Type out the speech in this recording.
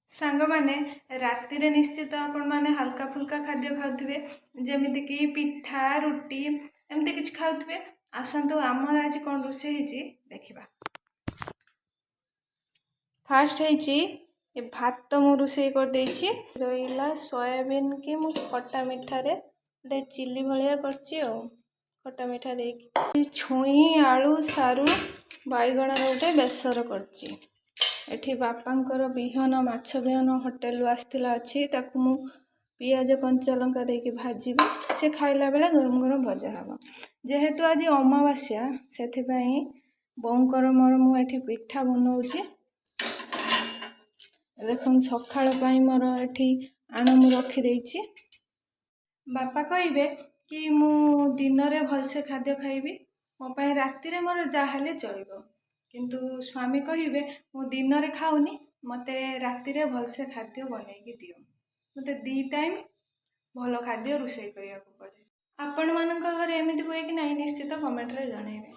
ସାଙ୍ଗମାନେ, ରାତିରେ ନିଶ୍ଚିତ ଆପଣମାନେ ହାଲକା ଫୁଲକା ଖାଦ୍ୟ ଖାଉଥିବେ, ଯେମିତିକି ପିଠା, ରୁଟି, ଏମିତି କିଛି ଖାଉଥିବେ। ଆସନ୍ତୁ, ଆମର ଆଜି କ'ଣ ରୋଷେଇ ହେଇଛି ଦେଖିବା। ଫାଷ୍ଟ ହେଇଛି ଏ ଭାତ, ମୁଁ ରୋଷେଇ କରିଦେଇଛି। ରହିଲା ସୋୟାବିନ୍ କି ମୁଁ ଖଟା ମିଠାରେ ଗୋଟେ ଚିଲି ଭଳିଆ କରିଛି ଆଉ ଖଟା ମିଠା ଦେଇକି। ଛୁଇଁ, ଆଳୁ, ସାରୁ, ବାଇଗଣର ଗୋଟେ ବେସର କରିଛି। ଏଠି ବାପାଙ୍କର ବିହନ, ମାଛ ବିହନ ହୋଟେଲରୁ ଆସିଥିଲା, ଅଛି। ତାକୁ ମୁଁ ପିଆଜ କଞ୍ଚା ଲଙ୍କା ଦେଇକି ଭାଜିବି। ସେ ଖାଇଲା ବେଳେ ଗରମ ଗରମ ଭଜା ହେବ। ଯେହେତୁ ଆଜି ଅମାବାସ୍ୟା, ସେଥିପାଇଁ ବୋଉଙ୍କର ମୋର ମୁଁ ଏଠି ପିଠା ବନଉଛି। ଦେଖନ୍ତୁ, ସକାଳ ପାଇଁ ମୋର ଏଠି ଆଣ ମୁଁ ରଖିଦେଇଛି। ବାପା କହିବେ କି ମୁଁ ଦିନରେ ଭଲସେ ଖାଦ୍ୟ ଖାଇବି, ମୋ ପାଇଁ ରାତିରେ ମୋର ଯାହା ହେଲେ ଚଳିବ। କିନ୍ତୁ ସ୍ୱାମୀ କହିବେ, ମୁଁ ଦିନରେ ଖାଉନି, ମୋତେ ରାତିରେ ଭଲସେ ଖାଦ୍ୟ ବନେଇକି ଦିଅ। ମୋତେ 2 ଟାଇମ୍ ଭଲ ଖାଦ୍ୟ ରୋଷେଇ କରିବାକୁ ପଡ଼େ। ଆପଣମାନଙ୍କ ଘରେ ଏମିତି ହୁଏ କି ନାହିଁ, ନିଶ୍ଚିତ କମେଣ୍ଟରେ ଜଣାଇବେ।